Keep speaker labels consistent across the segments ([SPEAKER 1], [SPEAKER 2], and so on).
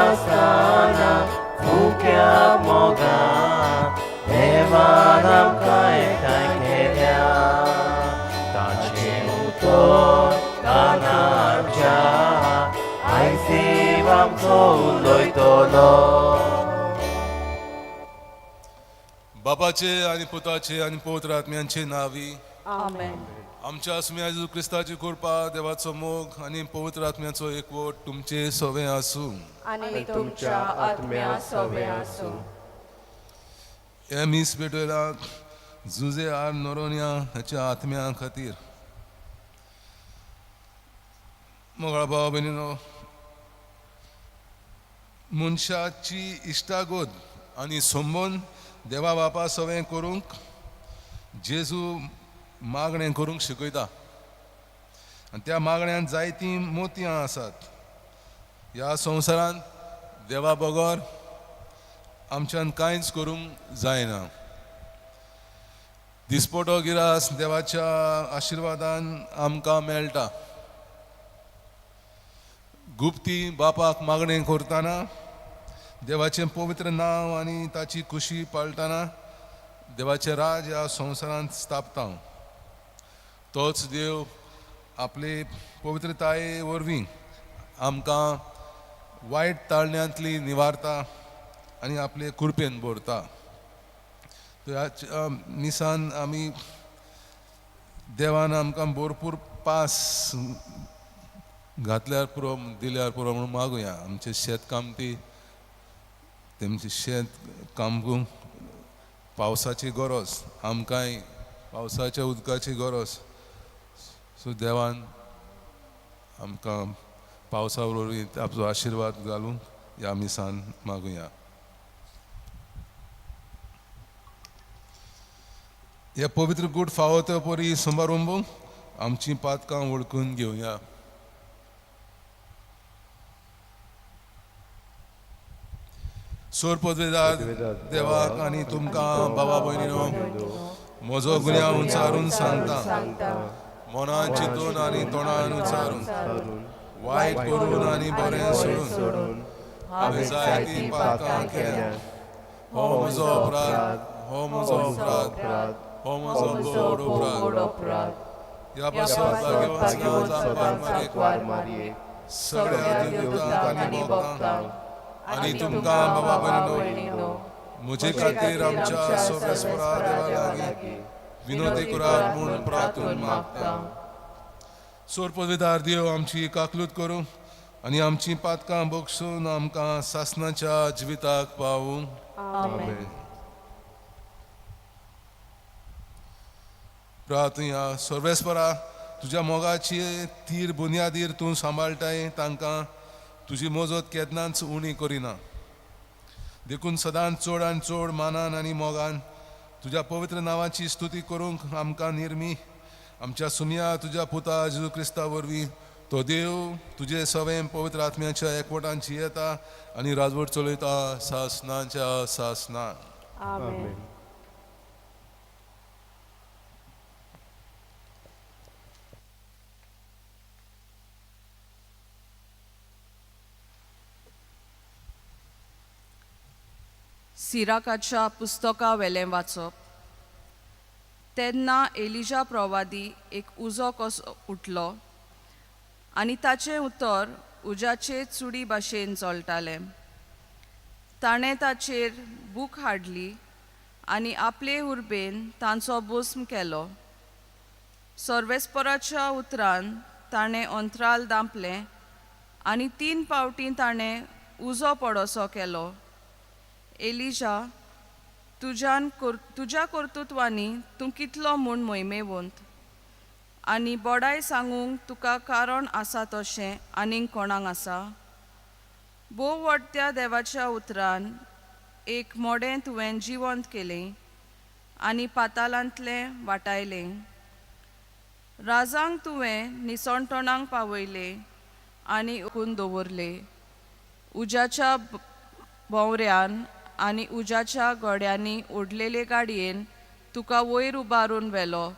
[SPEAKER 1] आसतना फुक्या मोगान देवान आमकां एकठांय केल्या. ताचें उतर कानार आमच्या आयज देव आमचो उलयतलो.
[SPEAKER 2] बापाचे आनी पुताचे आनी पवित्र आत्म्यांचे नावी.
[SPEAKER 3] आमेन.
[SPEAKER 2] आमच्या सुम्या जेजू क्रिस्ताची कृपा, देवाचो मोग आनी पवित्र आत्म्याचो एकवट तुमचे सवे आसूं.
[SPEAKER 3] आनी तुमच्या आत्म्या सवे आसूं.
[SPEAKER 2] हे मीस पेटयला जुजे आर नोरोनिया हाच्या आत्म्या खातीर. मोगाळ भाव भयणीनो, मनशाची इश्टागत आनी संबंद देवा बापा सवें करूंक जेजू मागणें करूंक शिकयता आनी त्या मागण्यांत जायतीं मोतयां आसात. ह्या संवसारांत देवा बगर आमच्यान कांयच करूंक जायना. दिसपटो गिरास देवाच्या आशिर्वादान आमकां मेळटा. गुप्ती बापाक मागणें करतना, देवाचें पवित्र नांव आनी ताची खुशी पाळटना देवाचें राज ह्या संवसारांत स्थापता. तोच देव आपले पवित्रताये वरवीं आमकां वायट ताळण्यांतली निवारता आनी आपले कृपेन भरता. ह्या मिसान आमी देवान आमकां भरपूर पास घातल्यार पुरो, दिल्यार पुरो म्हणून मागुया. आमचे शेतकामती, तेमचे शेत कामूंक पावसाची गरज, आमकांय पावसाच्या उदकाची गरज. सो देवान आमकां पावसा वरवीं आपलो आशिर्वाद घालूंक ह्या मिसान मागुया. हे पवित्र गूट फावो ते परी समारंभ आमची पातकां वळखून घेवया. सोर पदवेदार देवाक आनी तुमकां बाबा भयणीनो म्हजो गुन्यांव उचारून सांगता. मनान चिंतून आनी तोंडान उचारून, वायट करून आनी बरें सोडून हांवें जायतीं पातकां केल्या. हो म्हजो अपराध, हो म्हजो अपराध, हो म्हजो व्हड अपराध. ह्या पासत भाग्यवान सदांच मारये, सगळ्या देवतांक आनी भक्तांक आनी तुमकां बाबा भयणीनो म्हजे खातीर आमच्या सर्वेस्परा देवा लागीं विनोदी करात म्हूण प्रार्थून मागता. सोर पदवेदार देव आमची काकलूत करूं आनी आमची पातकां बक्षून आमकां सासनाच्या जिविताक पावूं.
[SPEAKER 3] आमेन.
[SPEAKER 2] प्रार्थुया. सर्वेस्परा, तुज्या मोगाची तीर बुन्यादीर तूं सांबाळटाय तांकां तुजी मजत केन्नाच उणी करिना. देखून सदांच चड आनी चड मानान आनी मोगान तुज्या पवित्र नांवाची स्तुती करूंक आमकां निर्मी. आमच्या सुमया तुज्या पुता जेजू क्रिस्ता वरवीं तो देव तुजे सवें पवित्र आत्म्याच्या एकवटान जियेता आनी राजवट चलयता सासनाच्या सासनान.
[SPEAKER 3] आमेन.
[SPEAKER 4] सिराकाच्या पुस्तका वेलें वाचप. तेन्ना एलिजा प्रवादी एक उजो कसो उठलो आनी ताचें उतर उज्याचे चुडी भाशेन चलतालें. ताणें ताचेर बूक हाडली आनी आपले उर्बेन तांचो भस्म केलो. सर्वेस्पराच्या उतरान ताणें अंतराल दांपलें आनी 3 फावटीं ताणें उजो पडोसो केलो. एलिजा, तुज्या कर्तृत्वांनी तूं कितलो म्हूण मोहिमेवंत आनी बोडाय सांगूंक तुका कारण आसा तशें आनीक कोणाक आसा? भोव व्हडत्या देवाच्या उतरान एक मोडें तुवें जिवंत केलें आनी पातालांतलें वाटायलें. राजांक तुवें निसणटणांक पावयलें आनी उकून दवरले. उज्याच्या भोंवऱ्यान आनी उज्याच्या गोड्यांनी ओडलेले गाडयेन तुका वयर उबारून व्हेलो.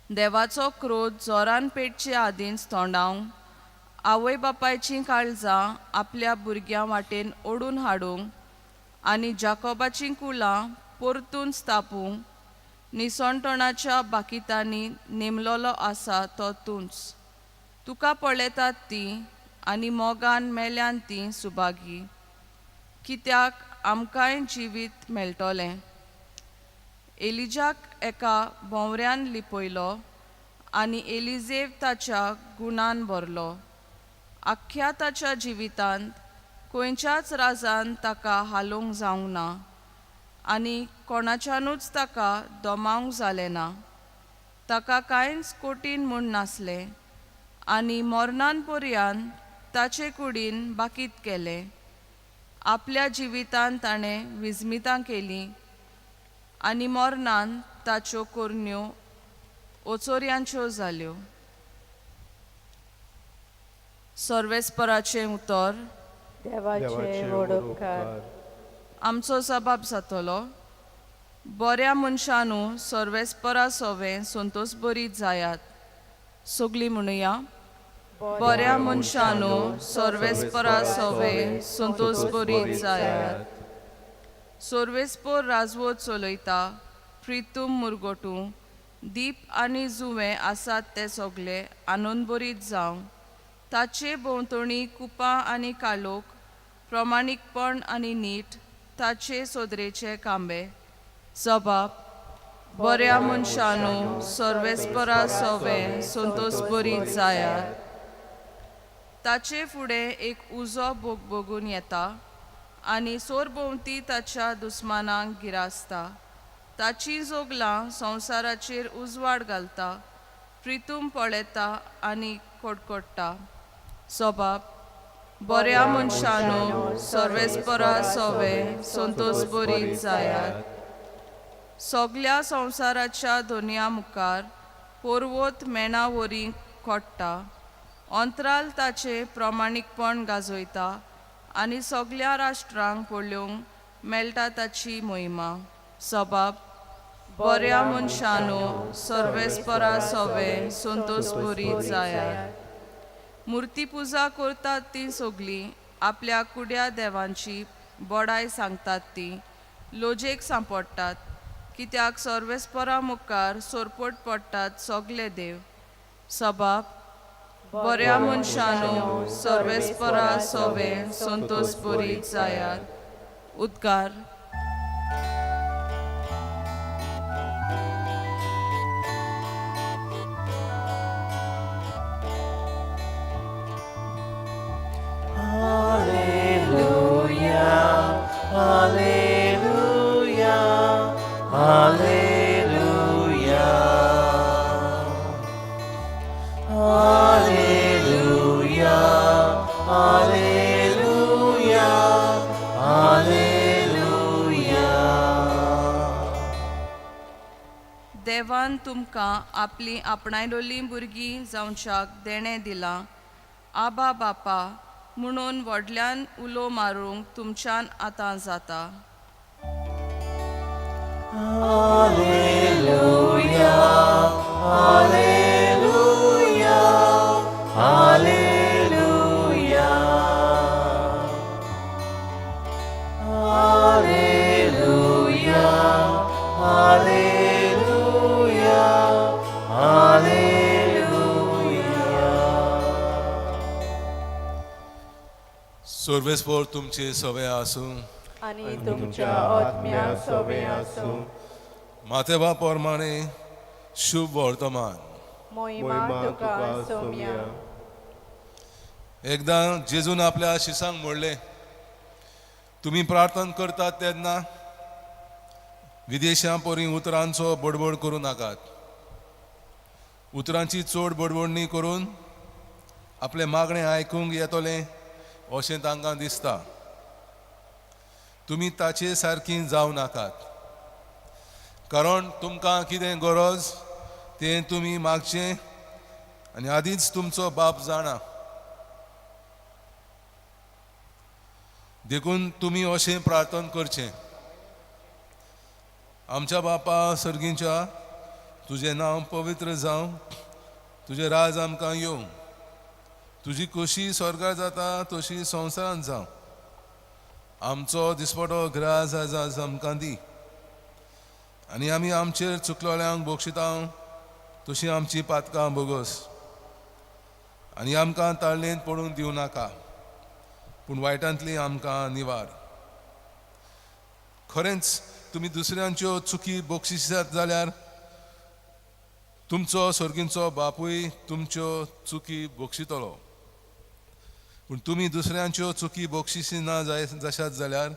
[SPEAKER 4] देवाचो क्रोध जोरान पेटचे आदींच तोंडावंक आवय बापायचीं काळजां आपल्या भुरग्यां वाटेन ओडून हाडूंक आनी जाकोबाचीं कुलां परतून स्थापूंक निसणटणाच्या बाकितांनी नेमलोलो आसा तो तूंच. तुका पळयतात तीं आनी मोगान मेल्यान तीं सुभागी, कित्याक आमकांय जिवीत मेळटलें. एलिजाक एका भोंवऱ्यान लिपयलो आनी एलिजेव ताच्या गुणान भरलो. आख्ख्या ताच्या जिवितांत खंयच्याच राजान ताका हालोवंक जावंक ना आनी कोणाच्यानूच ताका दमावंक जालें ना. ताका कांयच कठीण म्हूण नासलें आनी मरणान पर्यान ताचे कुडीन बाकीत केलें. आपल्या जिवितांत ताणें विस्मितां केलीं आनी मरणान ताच्यो करण्यो ओचोऱ्यांच्यो जाल्यो. सर्वेस्पराचें उतर.
[SPEAKER 3] देवाचे व्हड उपकार.
[SPEAKER 4] आमचो जबाब जातलो. बऱ्या मनशानू सर्वेस्परा सोवें संतोश बरीत जायात. सगलीं म्हणुया, बऱ्या मनशानू सर्वेस्परा सोवें संतोश बरीत जायात. सर्वेस्पर राजवत चलयता, प्रितूम मुरगोटू दीप आनी जुवें आसात ते सगले आनंदबरीत जावं. ताचे भोंवतणी कुपां आनी कालोख, प्रमाणीकपण आनी नीट ताचे सोदरेचे कांबे. जबाब. बऱ्या मनशानू सर्वेस्परा सोवें संतोश बरीत जायात. ताचे फुडें एक उजो भोगभोगून येता आनी सोरभोंवती ताच्या दुस्मानांक गिरासता. ताचीं जोगलां संवसाराचेर उजवाड घालता, प्रितूम पळयता आनी कडकडटा. जबाब. बऱ्या मनशानू सर्वेस्परा सोवें संतोश बरीत जायात. सगल्या संवसाराच्या दोनया मुखार पर्वत मेणा वरी कोट्टा. अंतराल ताचें प्रमाणीकपण गाजयता आनी सगल्या राष्ट्रांक पळोवंक मेळटा ताची मोहिमा. जबाब. बऱ्या मनशानू सर्वेस्परा सोवें संतोश बरीत जायात. मुर्तीपुजा करतात तीं सगलीं आपल्या कुड्या देवांची बडाय सांगतात तीं लोजेक सांपडटात, कित्याक सर्वेस्परा मुखार सोरपट पडटात सगले देव. सबाब. बऱ्या मनशानू सर्वेस्परा सोवें संतोश बरीत जायात. उद्गार.
[SPEAKER 1] Alleluia, Alleluia, Alleluia. Alleluia, Alleluia, Alleluia.
[SPEAKER 4] देवान तुमकां आपलीं आपणायलोलीं भुरगीं जावच्याक देणें दिलां. आबा बापा म्हणून व्हडल्यान उलो मारूंक तुमच्यान आतां जाता.
[SPEAKER 1] Alleluia, Alleluia, Alleluia. Alleluia, Alleluia, Alleluia.
[SPEAKER 2] सर्वेस्पोर तुमचे सवे आसूं.
[SPEAKER 3] आनी तुमच्या आत्म्या सोवें आसूं.
[SPEAKER 2] मातेवा प्रमाणे शुभ वर्तमान.
[SPEAKER 3] मोहिमा तुका सोम्या.
[SPEAKER 2] एकदां जेजून आपल्या शिसांक म्हणलें, तुमी प्रार्थना करतात तेन्ना विदेशां परी उतरांचो बडबड करूं नाकात. उतरांची चड बडबडणी करून आपलें मागणें आयकूंक येतलें अशें तांकां दिसता. तुमी ताचे सारकी जावं नाकात, कारण तुमकां कितें गरज तें तुमी मागचें आनी आदींच तुमचो बाप जाणा. देखून तुमी अशें प्रार्थना करचें: आमच्या बापा सर्गींच्या, तुजें नांव पवित्र जावं, तुजें राज आमकां येवं, तुजी कशी स्वर्गार जाता तशी संवसारांत जावं. आमचो दिसपटो ग्रास आज आमकां दी आनी आमी आमचेर चुकलोल्यांक बक्षिता तशी आमची पातकां बोगस आनी आमकां ताळणेंत पडूंक दिवं नाका, पूण वायटांतली आमकां निवार. खरेंच तुमी दुसऱ्यांच्यो चुकी बक्षिसात जाल्यार तुमचो सर्गींचो बापूय तुमच्यो चुकी बक्षितलो. पूण तुमी दुसऱ्यांच्यो चुकी बक्षिसी ना जाय जाशात जाल्यार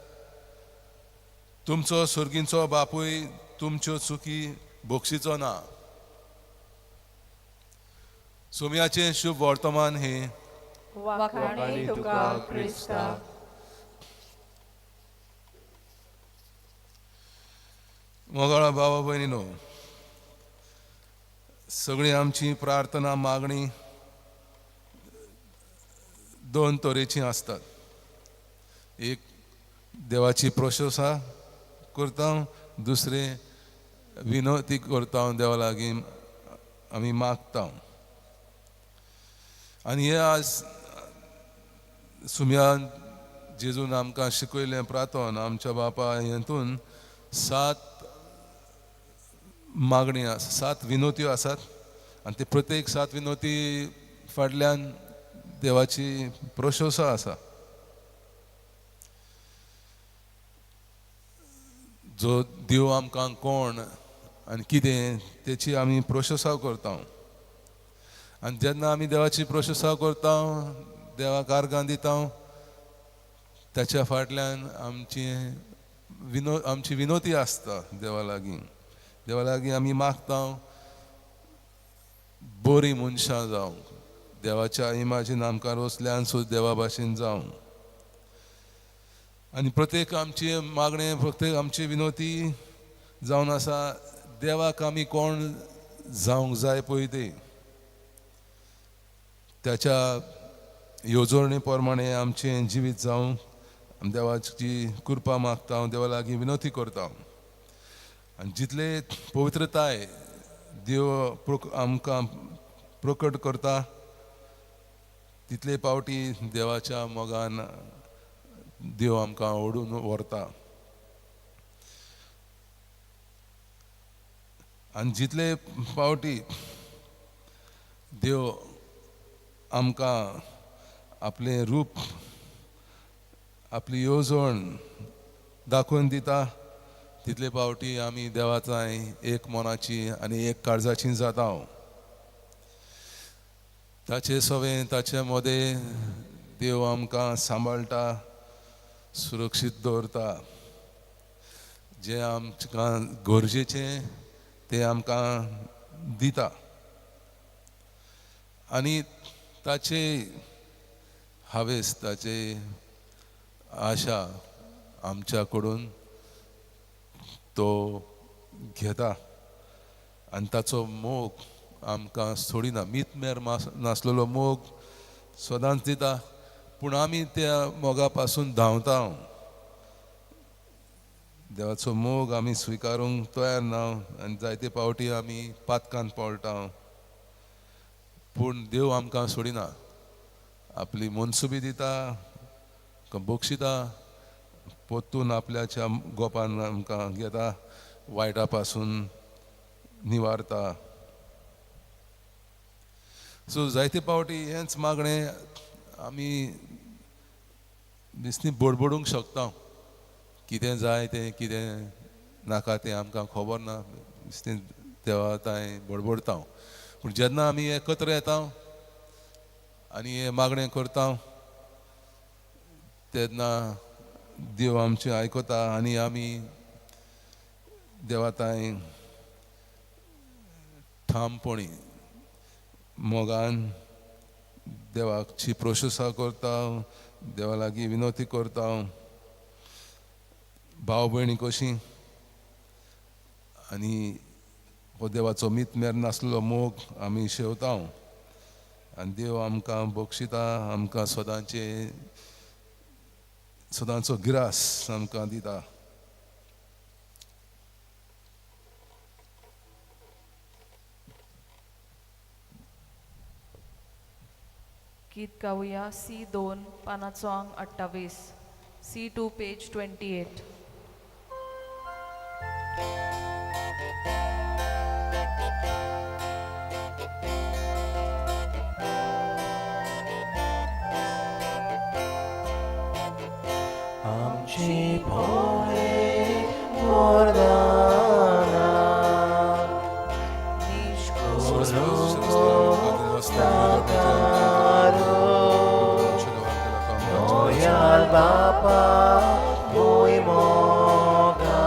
[SPEAKER 2] तुमचो सर्गींचो बापूय तुमच्यो चुकी बक्षिचो ना. सोम्याचें शुभ वर्तमान हें.
[SPEAKER 3] वाखाणे तुका क्रिस्ता.
[SPEAKER 2] मोगाळा भावा भयणीनो, सगळी आमची प्रार्थना मागणी दोन तरेची आसतात. एक देवाची प्रशंसा करता, दुसरें विनवती करता, देवा लागीं आमी मागता. आनी हे आज सुम्यान जेजून आमकां शिकयलें प्रार्थन आमच्या बापा हेतून 7 मागणी आसा, 7 विनवत्यो आसात आनी ते प्रत्येक 7 विनवती फाटल्यान देवाची प्रशंसा आसा. जो देव आमकां कोण आनी कितें तेची आमी प्रशंसा करता. आनी जेन्ना आमी देवाची प्रशंसा करता, देवाक आर्गां दिता, ताच्या फाटल्यान आमची विनवती आसता देवा लागीं. देवा लागीं आमी मागता बरीं मनशां जावंक, देवाच्या इमाजीन आमकां रोसल्यान सुद्दां देवा भाशेन जावंक. आनी प्रत्येक आमची मागणें, प्रत्येक आमची विनवती जावन आसा देवाक आमी कोण जावंक जाय पळय ते त्याच्या येवजणे प्रमाणे आमचें जिवीत जावंक आमी देवाची कृपा मागता, देवा लागीं विनवती करता. आनी जितले पवित्रताय देव आमकां प्रकट करता तितले पावटी देवाच्या मोगान देव आमकां ओडून व्हरता. आनी जितले पावटी देव आमकां आपलें रूप, आपली येवजण दाखोवन दिता तितले पावटी आमी देवाचाय एक मनाची आनी एक काळजाची जाता. ताचे सवें ताचे मदें देव आमकां सांबाळटा, सुरक्षीत दवरता. जें आमकां गरजेचें तें आमकां दिता आनी ताचे हावेस, ताचे आशा आमच्या कडून तो घेता आनी ताचो मोग आमकां सोडिना. मीत मेर नासलेलो मोग सदांच दिता, पूण आमी त्या मोगा पासून धांवता. देवाचो मोग आमी स्विकारूंक तयार ना आनी जायते पावटी आमी पातकान पळटा, पूण देव आमकां सोडिना. आपली मनसुबी दिता, बक्षिता, परतून आपल्याच्या गोपान आमकां घेता, वायटा पासून निवारता. सो जायते पावटी हेंच मागणें आमी दिसनी बडबडूंक शकता. कितें जाय तें, कितें नाका तें आमकां खबर ना, दिसनी देवा तांय बडबडता. पूण जेन्ना आमी एकत्र येता आनी हें मागणें करता तेन्ना देव आमचें आयकता आनी आमी देवा तांय ठामपणी मोगान देवाची प्रशंसा करता, देवा लागीं विनवती करता, भाव भयणी कशी. आनी हो देवाचो मीत मेर नासलो मोग आमी शेवता आनी देव आमकां बक्षिता, आमकां सदांचे सदांचो गिरास आमकां दिता.
[SPEAKER 5] गीत गावया सी 2 पानाचो आंग 28, C2 page 28.
[SPEAKER 1] आमची भोळे वरदाना दयाळ बापा भूंय मोगा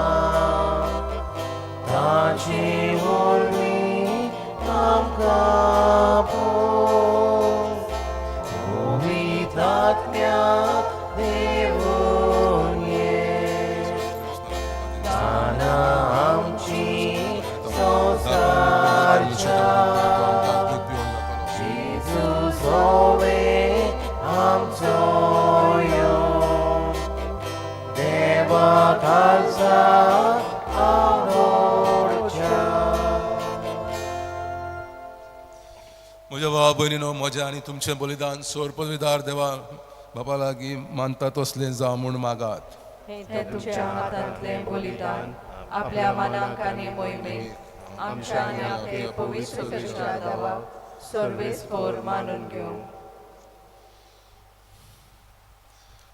[SPEAKER 1] ताचे वरवीं आमकां पोस पवित्र आत्म्याक देवून ये दाना आमची संवसारच्या जेजू सोवे आमचो यो देवा खालसा आवडच्या.
[SPEAKER 2] म्हज्या भावा भयणीनो, म्हजें आनी तुमचें बलिदान सोरपविदार देवा बापा लागीं मानता तसलें जावं म्हूण मागात.
[SPEAKER 5] हे तुमच्या हातांतलें बलिदान आपल्या मनाक आनी मोहिमेक आमच्या आनी आपले पवित्र चर्चा देवाक सर्वेस्पोर मानून घेवं.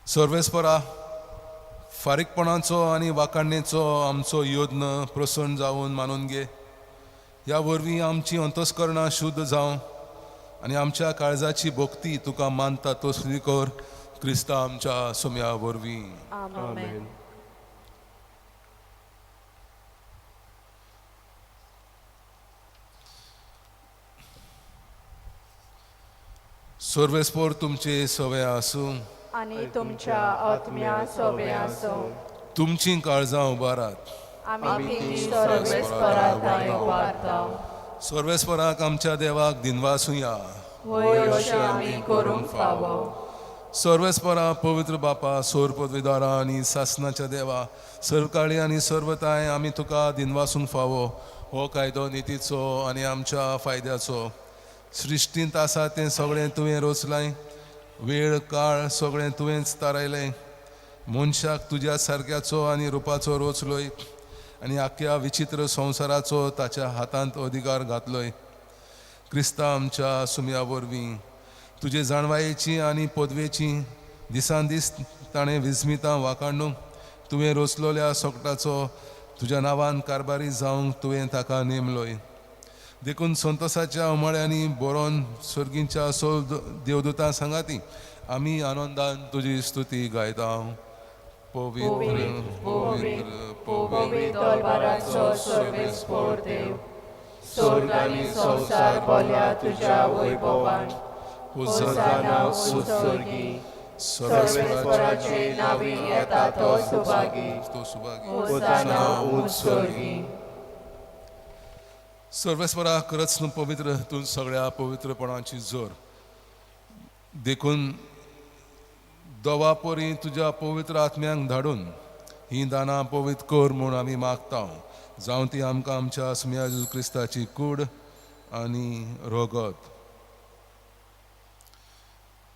[SPEAKER 2] सर्वेस्परा, फारीकपणाचो आनी वाखाणणेचो आमचो यत्न प्रसन्न जावन मानून घे. ह्या वरवीं आमची अंतस्करणां शुद्ध जावं आनी आमच्या काळजाची भक्ती तुका मानता तसली कर, क्रिस्ता आमच्या सोम्या वरवीं.
[SPEAKER 5] आमेन.
[SPEAKER 2] सर्वेस्पोर तुमचे सवे आसूं
[SPEAKER 3] आनी तुमच्या आत्म्या सोबे आसूं.
[SPEAKER 2] तुमचीं काळजां उबारात.
[SPEAKER 3] आमी ती सर्वेस्परा थंय उबारता.
[SPEAKER 2] सर्वेस्पराक आमच्या देवाक दिनवासुया.
[SPEAKER 5] वय अशें आमी करूंक फावो.
[SPEAKER 2] सर्वेस्परा, पवित्र बापा, सोर पदवीदारा आनी सासनाच्या देवा, सर्वकाळी आनी सर्वताय आमी तुका दिनवासूंक फावो. हो कायदो नितीचो आनी आमच्या फायद्याचो. सृश्टींत आसा तें सगळें तुवें रचलां, वेळ काळ सगळें तुवेंच थारायलें. मनशाक तुज्या सारक्याचो आनी रुपाचो रचलोय आनी आख्या विचित्र संवसाराचो ताच्या हातांत अधिकार घातलोय. क्रिस्ता आमच्या सुम्या वरवीं तुजे जाणवायेची आनी पदवेची दिसान दीस ताणें विस्मितां वाखाणूंक तुवें रचलोल्या सोकटाचो तुज्या नांवान कारभारी जावंक तुवें ताका नेमलोय. देखून संतोसाच्या उमाळ्यांनी बरोवन सर्गींच्या सोल देवदूतां सांगाती आमी आनंदान तुजी स्तुती गायता. पवित्र, पवित्र,
[SPEAKER 3] पवित्र दरबाराचो सर्वेस्पोर देव, स्वर्ग आनी संवसार भरल्या तुज्या वैभवान.
[SPEAKER 2] होसाना
[SPEAKER 3] उत्सर्गी, सर्वेस्पराचे नावी येता तो सुभागी.
[SPEAKER 2] तो सुभागी.
[SPEAKER 3] होसाना उत्सर्गी.
[SPEAKER 2] सर्वेस्परा, खरंच तूं पवित्र, तूं सगळ्या पवित्रपणाची जोर. देखून दोवा परी तुज्या पवित्र आत्म्यांक धाडून ही दानां पवित्र कर म्हूण आमी मागता, जावं ती आमकां आमच्या सुम्या जेजू क्रिस्ताची कूड आनी रोगत.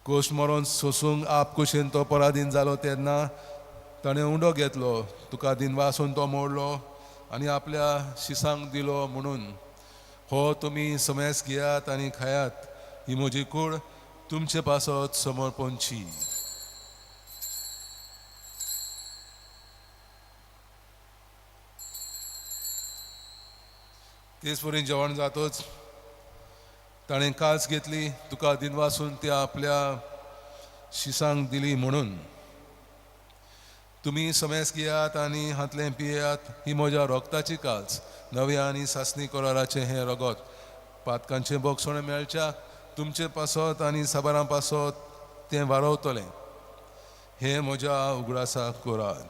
[SPEAKER 2] कोश मरोन सोसूंक आप कुशेन तो पराधीन जालो तेन्ना ताणें उंडो घेतलो, तुका दिनवासून तो मोडलो आनी आपल्या शिसांक दिलो म्हणून, हो तुमी समेस घेयात आनी खायात, ही म्हजी कूड तुमचे पासत समर्पणची. तेच परी जेवण जातच ताणें कास घेतली, तुका दिनवासून ती आपल्या शिसांक दिली म्हणून, तुमी समेस घेयात आनी हातलें पियात, ही म्हज्या रोगताची काज, नव्या आनी सासणी कराराचें हें रगत, पातकांचें बोगसण मेळच्या तुमचे पासत आनी साबारां पासत तें वारवतलें. हें म्हज्या उगडासाक करात.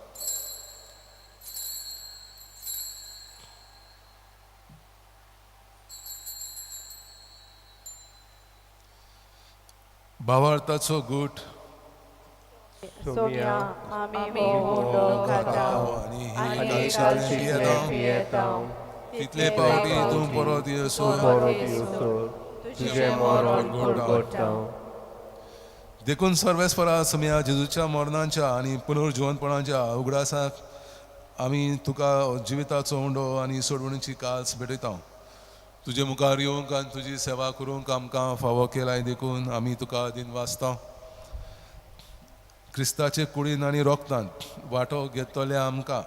[SPEAKER 2] भावार्थाचो गूट.
[SPEAKER 3] सोम्या, आमी हो उंडो खाता
[SPEAKER 2] आनी
[SPEAKER 3] आनी
[SPEAKER 2] ही
[SPEAKER 3] कालशितलें पियेता,
[SPEAKER 2] तितले पावटी तूं परत येसो
[SPEAKER 3] परत येसो तुजें मरण परगट्टा.
[SPEAKER 2] देखून सर्वेस्परा सम्या जेजूच्या मरणाच्या आनी पुनर्जिवनपणाच्या उगडासाक आमी तुका जिविताचो उंडो आनी सोडवणीची कास भेटयता. तुजे मुखार येवंक आनी तुजी सेवा करूंक आमकां फावो केलाय देखून आमी तुका दिनवासता. क्रिस्ताचे कुडीन आनी रोगतांत वांटो घेतले आमकां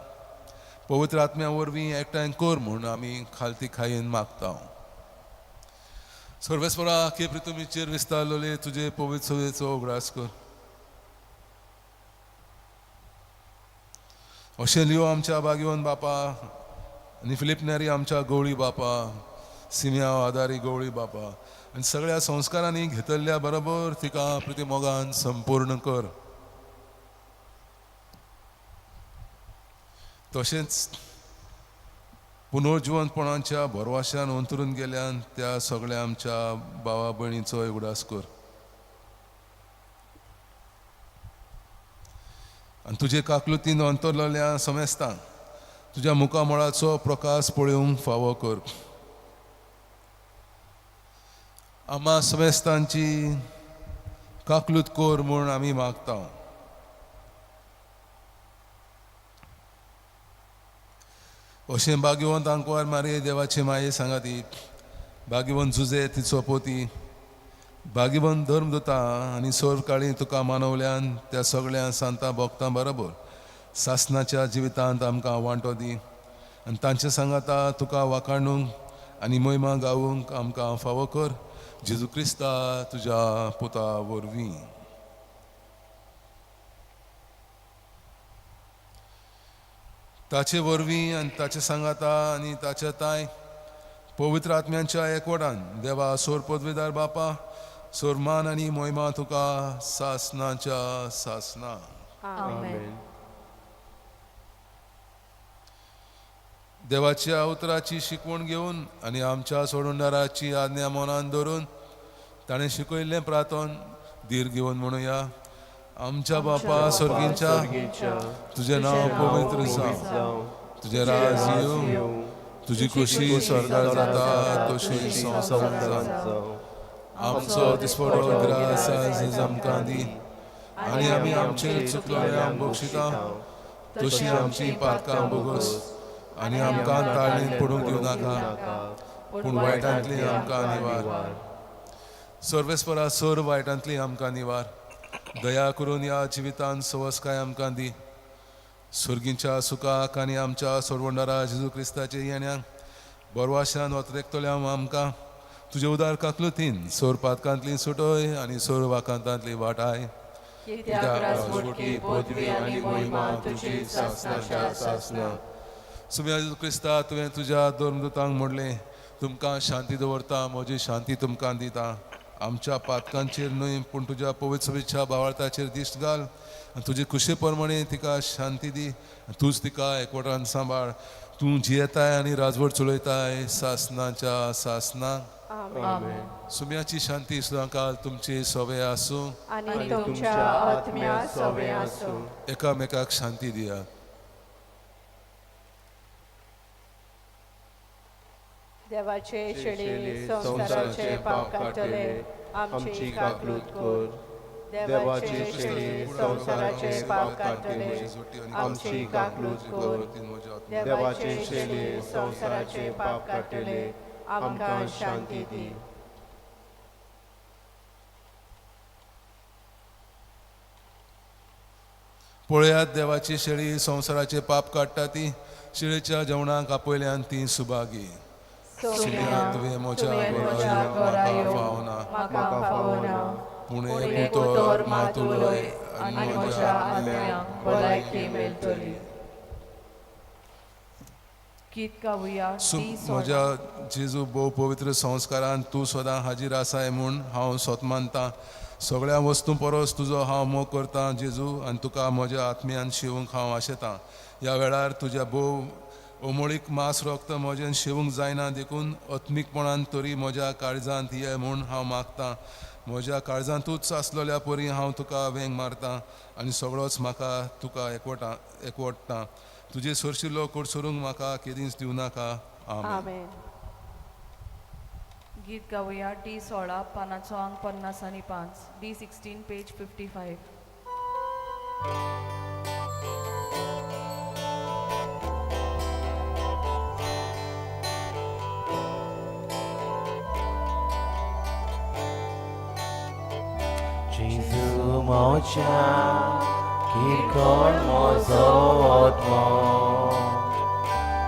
[SPEAKER 2] पवित्र आत्म्या वरवीं एकठांय कर म्हूण आमी खालती खायेन मागता. सर्वेस्परा आखे पृथ्वीचेर विस्तारलेले तुजे पवित्र सभेचो उगडास कर. अशें लियो आमच्या भाग्यवन बापा आनी फिलीप नेरी आमच्या गवळी बापा, सिमिया आदारी गवळी बापा आनी सगळ्या संस्कारांनी घेतल्या बरोबर तिका प्रतिमोगान संपूर्ण कर. तशेंच पुनर्जिवनपणाच्या भरवाशान अंतरून गेल्यान त्या सगळ्या आमच्या भावा भयणीचो उगडास कर आनी तुजे काकलुतीन अंतरलेल्या समेस्तांक तुज्या मुखामळाचो प्रकाश पळोवंक फावो कर. आमा समेस्तांची काकलूत कर म्हूण आमी मागता. अशें भाग्यवंत आंकवार मारये देवाचे माये सांगाती, भाग्यवंत जुजे तिचो पोती, भाग्यवंत धर्म दुता आनी सोर काळी तुका मानवल्यान त्या सगळ्या सांतां भोगतां बरोबर सासनाच्या जिवितांत आमकां वांटो दी आनी तांचे सांगाता तुका वाखाणूंक आनी मोहिमा गावूंक आमकां फावो कर. जेजू क्रिस्ता तुज्या पुता वरवीं. ताचे वरवीं आनी ताचे सांगाता आनी ताच्या ताय पवित्र आत्म्यांच्या एकवटान देवा सोर पदवीदार बापा सोरमान आनी मोहिमा तुका सासनाच्या सासना.
[SPEAKER 5] आमेन.
[SPEAKER 2] देवाच्या उतराची शिकवण घेवन आनी आमच्या सोडूनदाराची आज्ञा मनान धरून ताणें शिकयल्लें प्रार्थन धीर घेवन म्हणुया. आमच्या बापा स्वर्गींच्या, तुजें नांव पवित्र जावं, तुजें राज येवं, तुजी खुशी स्वर्गार जाता तशी संवसारांत जावं. आमचो दिसपडो ग्रास आज आमकां दी आनी आमी आमचेर चुकलोल्यांक बक्षिता तशी आमची पातकां भोगोस आनी आमकां ताळणेन पडूंक दिवं नाका पूण वायटांतली आमकां निवार. सर्वेस्परा सर वायटांतली आमकां निवार. दया करून ह्या जिवितान सवसकाय आमकां दी. सुर्गींच्या सुखाक आनी आमच्या सोडवणदारा जेजू क्रिस्ताचे येण्याक बरवाशान वतरेकतल्या आमकां तुजे उदार काकलुतीन सोर पातकांतली सुटय आनी सोर वाकांतांतली वाटाय. सुम्या जेजू क्रिस्ता तुवें तुज्या धर्मदूतांक म्हणलें तुमकां शांती दवरता, म्हजी शांती तुमकां दिता. आमच्या पातकांचेर न्हय पूण तुज्या पवित्र सभेच्या भावार्थाचेर दिश्ट घाल आनी तुजे खुशे प्रमाणे तिका शांती दी. तूंच तिका एकवटान सांबाळ. तूं जियेताय आनी राजवट चलयताय सासनाच्या सासना. सुम्याची शांती सुदांकाल तुमची सवे आसूं
[SPEAKER 3] आनी तुमच्या आत्म्या सवे आसूं.
[SPEAKER 2] एकामेकाक शांती दिया.
[SPEAKER 3] देवाचे शेळी संवसाराचे पाप काडटले आमची काकलूत कर. देवाचे शेळी संवसाराचे पाप काडटले आमची काकलूत कर. देवाचे शेळी संवसाराचे पाप काडटले आमकां शांती दी.
[SPEAKER 2] पळयात देवाची शेळी संवसाराचे पाप काडटा ती शेळीच्या जेवणाक आपयल्यान ती सुभागी. तुवें म्हज्या घरा येवंक म्हाका फावना, पूण एक उतर मात उलय आनी म्हज्या आत्म्याक
[SPEAKER 5] भलायकी मेळटली. गीत गावया.
[SPEAKER 2] म्हज्या जेजू भोव पवित्र संस्कारान तूं सदां हाजीर आसाय म्हूण हांव सोत मानता. सगळ्या वस्तूं परस तुजो हांव मोग करतां जेजू आनी तुका म्हज्या आत्म्यान शिवूंक हांव आशेतां. ह्या वेळार तुज्या भोव अमोळीक मांस रोक्त म्हजेन शिवूंक जायना देखून आत्मीकपणान तरी म्हज्या काळजांत ये म्हूण हांव मागतां. म्हज्या काळजांतूच आसलेल्या परी हांव तुका वेंग मारतां आनी सगळोच म्हाका तुका एकवटता. तुजे सरशिल्लो कोडसरूंक म्हाका केदींच दिवं नाका. आमेन.
[SPEAKER 5] गीत गावया डी 16 पानाचो आंक 55, D16 page 55.
[SPEAKER 1] जेजू म्हज्या किरकोळ म्हजो आत्मो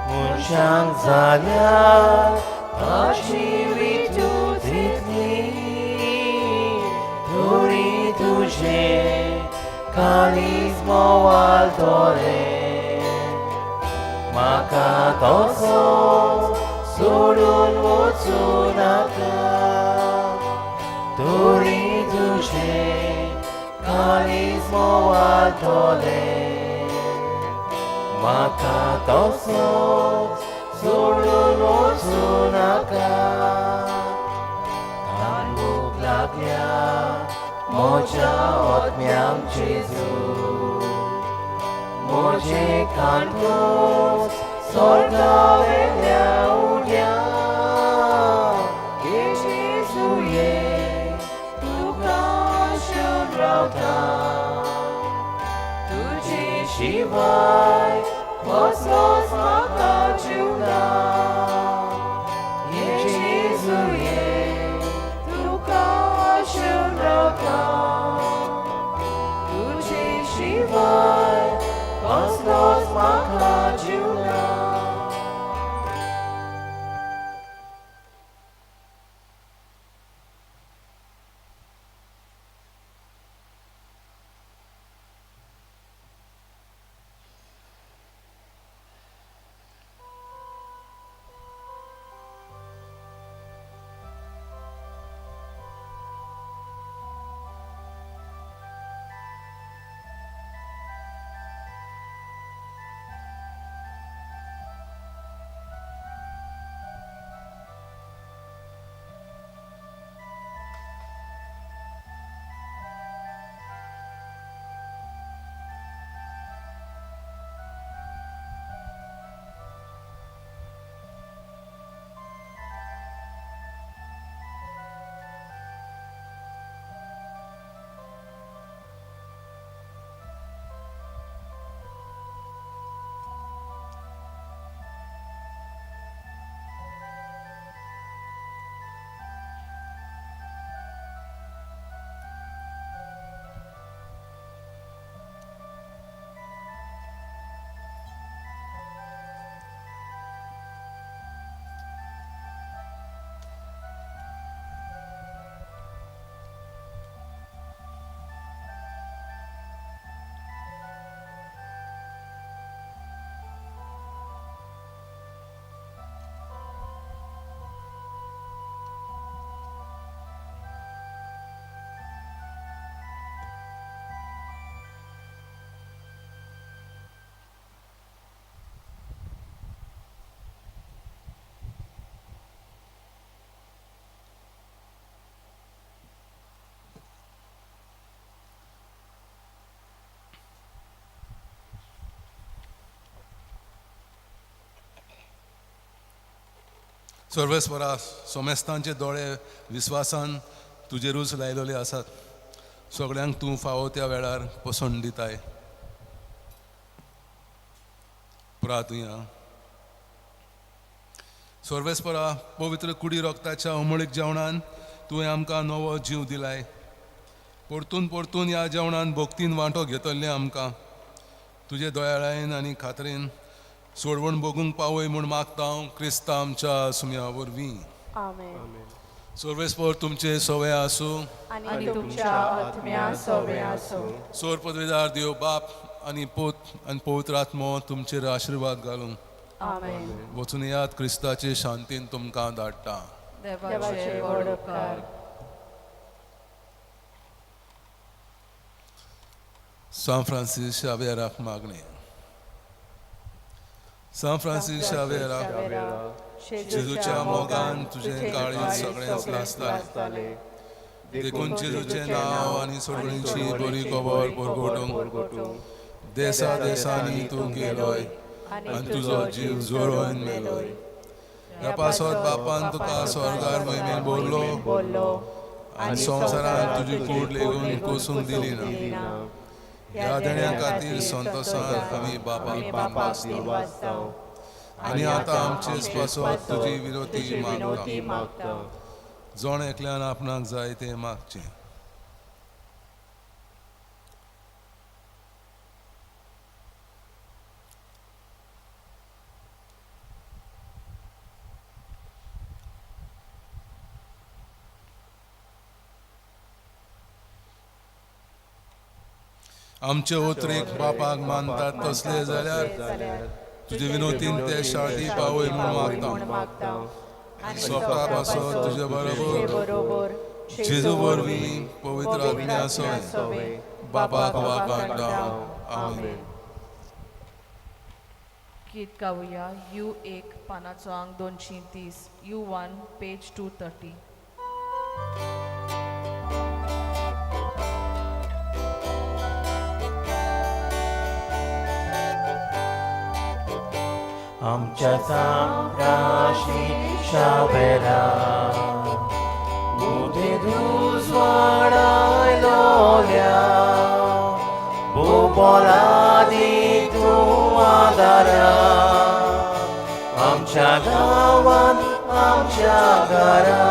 [SPEAKER 1] मनशांक जाल्यार ताची तूं दितली तरी तुजें काळीज मोवालतलें म्हाका तसोच सोडून वचूं नाका तरी तुजें काळीज मोवालतलें म्हाका तसोच सोडून वचूं नाका तांदूक लागल्या म्हज्या आत्म्यांक जेजू म्हजे कांटोच स्वर्गावेल्या उड्या ये जेजू ये तुका आशेवन रावता तुजे शिवाय कसलोच म्हाका जीव ना ये जेजू ये तुका आशेवन रावता तुजे शिवाय कसलोच म्हाका जीव ना.
[SPEAKER 2] सर्वेस्परा, सोमेस्तांचे दोळे विस्वासान तुजेरूच लायलेले आसात. सगळ्यांक तूं फावो त्या वेळार पोसण दिताय. प्रार्थुया. सर्वेस्परा, पवित्र कुडी रोगताच्या उमळीक जेवणान तुवें आमकां नवो जीव दिलाय. परतून परतून ह्या जेवणान भक्तीन वांटो घेतले आमकां तुजे दयाळायेन आनी खात्रेन सोडवण भोगूंक पावय म्हूण मागता हांव क्रिस्ता आमच्या सुम्या वरवीं.
[SPEAKER 3] आमेन.
[SPEAKER 2] सर्वेस्पर तुमचे सवे आसूं
[SPEAKER 3] आनी तुमच्या आत्म्या सवे आसूं.
[SPEAKER 2] सोर पदवेदार देव बाप आनी पूत आनी पवित्र आत्मो तुमचेर आशिर्वाद घालूं.
[SPEAKER 3] आमेन.
[SPEAKER 2] वचून येयात, क्रिस्ताचे शांतीन तुमकां धाडटा.
[SPEAKER 5] देवाचे व्हड उपकार.
[SPEAKER 2] सांत फ्रांसीस शावेराक मागणें. सांत फ्रांसीस शावेरा, जेजूच्या मोगान तुजें काळीज सगळेंच लासतालें, देखून जेजूचें नांव आनी सोडवणीची बरी खबर परगटूंक देसा देसांनी तूं गेलोय आनी तुजो जीव जोरोवन मेलोय. ह्या पासत बापान तुका स्वर्गार मोहिमेन भरलो
[SPEAKER 3] बोललो
[SPEAKER 2] आनी संवसारांत तुजी कूड लेगून कोसूंक दिली ना. ह्या देण्या खातीर संतोसान आमी बापाक दिनवासता आनी आतां आमचेच पासत तुजी विनोती मागता. जण एकल्यान आपणाक जाय तें मागचें. आमचे उतरेक बापाक मानतात तसले जाल्यार तुजे विनोतीन ते शाळी पावय म्हूण मागता. सोपता पासत तुजे बरोबर जेजू वरवीं पवित्र आत्म्या सवें बापाक वागाडटा. आमेन.
[SPEAKER 5] गीत गावया you 1 पानाचो आंक 230, U1 page 230.
[SPEAKER 1] आमच्या सामकाशी शावेरा उदे दुजवाडायलोल्या भोपोलादी तूं आदारा आमच्या गांवांत आमच्या घरा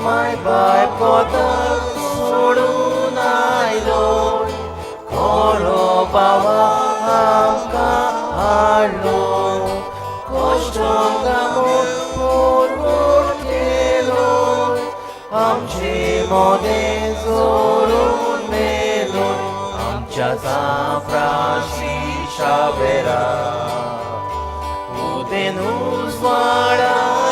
[SPEAKER 1] माय बाय कोताक सोडून आयलो खरो बाबा आमकां हाडलो कश्टोन गामून पोरवोट केलो आमचे मोदें जोडून मेलो आमच्या साफ्राशी शावेरा उदेनूच वाडायलोल्या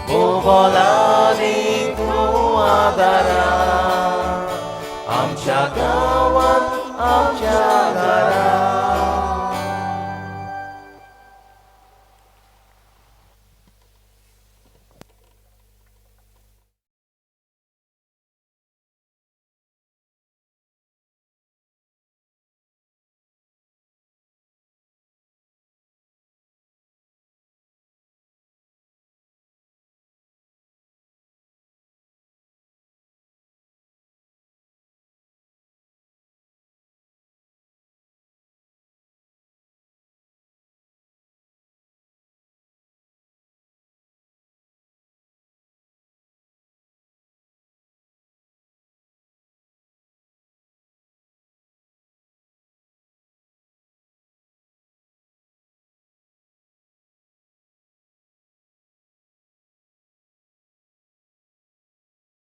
[SPEAKER 1] भोवलानी तूं आदारा आमच्या गांवांत.